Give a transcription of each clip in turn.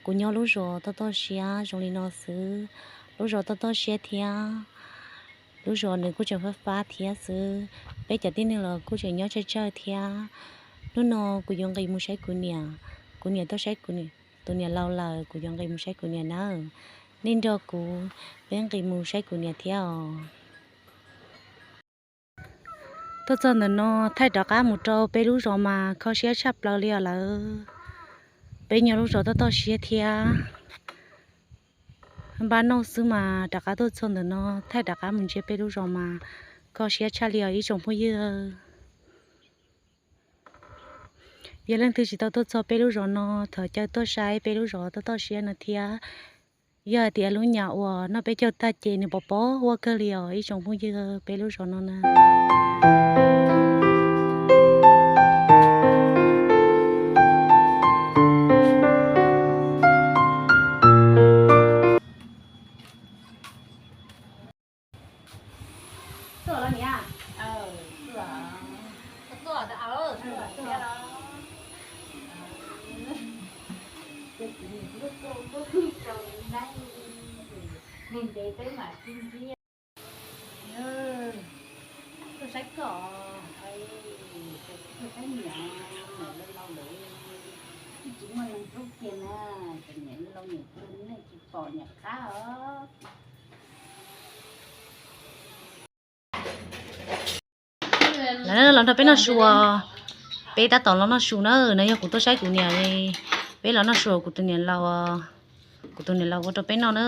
Kuv nyob lub zos toj toj siab zoo li no xwb, lub zos toj toj siab thiab, lub zos nws kuj tseem fab fab thiab xwb. Peb cov tib neeg los kuj tseem nyob tsawg tsawg thiab. Hnub no kuv yuav nqis mus saib kuv niam, kuv niam tuaj saib kuv tus niam laus lawm, kuv yuav nqis mus saib kuv niam nawb. Nej nrog kuv, peb nqis mus saib kuv niam thiab os. Tuaj txog ntawm no thaij rov qab mus rau peb lub zos mas kho siab tshaj plaws li os lawm. Peb nyob lub zos toj toj siab thiab. Npaj noj xwb mas rov qab tuaj txog ntawm no thaij rov qab mus ntsia peb lub zos mas kho siab tshaj li os ib tsoom phooj ywg. Yog leej twg tsis tau tuaj txog peb lub zos no, thov caw tuaj saib peb lub zos toj toj siab no thiab. Yog hais tias lub nyam uas noj peb caug tag ces nws pos pos huab kawg li os ib tsoom phooj ywg peb lub zos no na. Tuaj saib koj, tuaj saib niam, niam laus lawm, twb tsis muaj neeg hlub kiag na, cov niam laus niam tus nej tsis pom niam qab os. Lawv los nrog peb noj su os. Peb tab tom los noj su na, no yog kuv tuaj saib kuv niam li. Peb los noj su kuv tus niam laus, kuv tus niam laus ua rau peb noj na.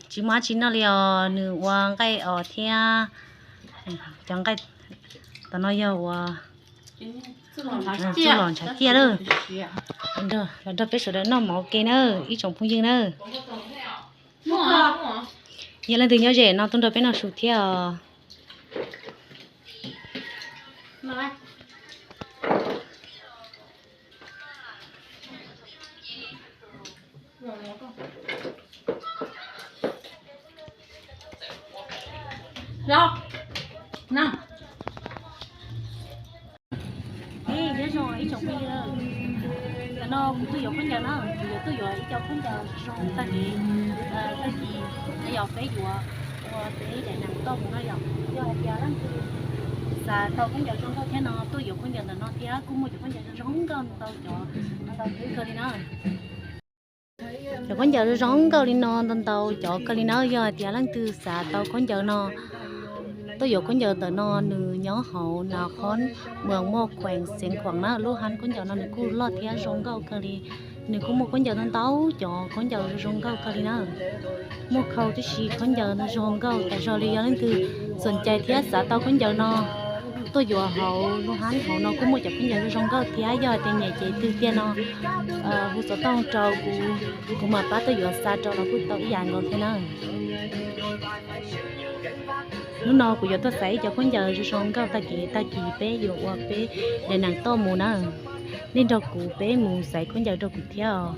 Tsis muaj dab tsi noj li os, nws ua nqaij os thiab cov nqaij tom no yog ua txuj lom ntshav ciaj lawm. Los nrog peb sawv daws noj mov ua ke na, ib tsoom phooj ywg na. Yog leej twg nyob ze no tuaj nrog peb noj su thiab os. Nyob zoo ib tsoom phooj ywg, ntawm no kuv tuaj yuav khaub ncaws na, kuv yuav tuaj yuav ib co khaub ncaws zoo tag kev tag kis no yog peb yuav ua peb daim nees toj mus no yom. Yog hais tias leej twg xav tau khaub ncaws zoo nkauj thiab no tuaj yuav khaub ncaws ntawm no thiab kuj muaj cov khaub ncaws zoo nkauj ntau cov ntau kawg li na. Cov khaub ncaws zoo nkauj li no ntau ntau cov kawg li na, yog hais tias leej twg xav tau khaub ncaws no tuaj yuav khaub ncaws ntawm no, nws nyob hauv Nas Khoos, Muas Muaj, Khuees Xeev Khuam na. Lub hab khaub ncaws no nws kuj loj thiab zoo nkauj kawg li. Nws kuj muaj khaub ncaws ntau ntau cov khaub ncaws zoo nkauj kawg li na. Muaj khau tib si khaub ncaws zoo nkauj tas zog li. Yog leej twg xoom cai thiab xav tau khaub ncaws no tuaj yuav hauv lub hab hauv no kuj muaj cov khaub ncaws zoo nkauj thiab. Yog hais tias nyiam ces twg tiag no hu xov tooj rau kuv, kuv mam pab tuaj yuav xa rau los kuj tau ib yam nkaus thiab na. Hnub no kuv yuav tuaj xaiv ib co khaub ncaws zoo zoo nkauj tag kis, tag kis peb yuav ua peb daim nees toj mus na. Nej nrog kuv peb mus xaiv khaub ncaws rau kuv thiab os.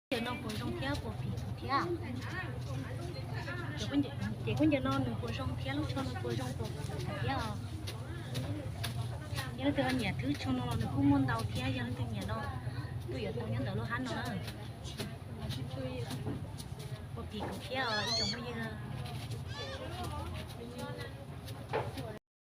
Khaub ncaws no puas zoo thiab puas phim kuv thiab? Ces khaub ncaws no nws puas zoo thiab lub tsho no puas zoo puas phim kuv thiab os? Yog leej twg ho nyiam thwb tsho no los nws kuj muaj ntau thiab, yog leej twg nyiam no tuaj yuav tau nyob ntawm lub hab no na. Puas phim kuv thiab os ib tsoom phooj ywg?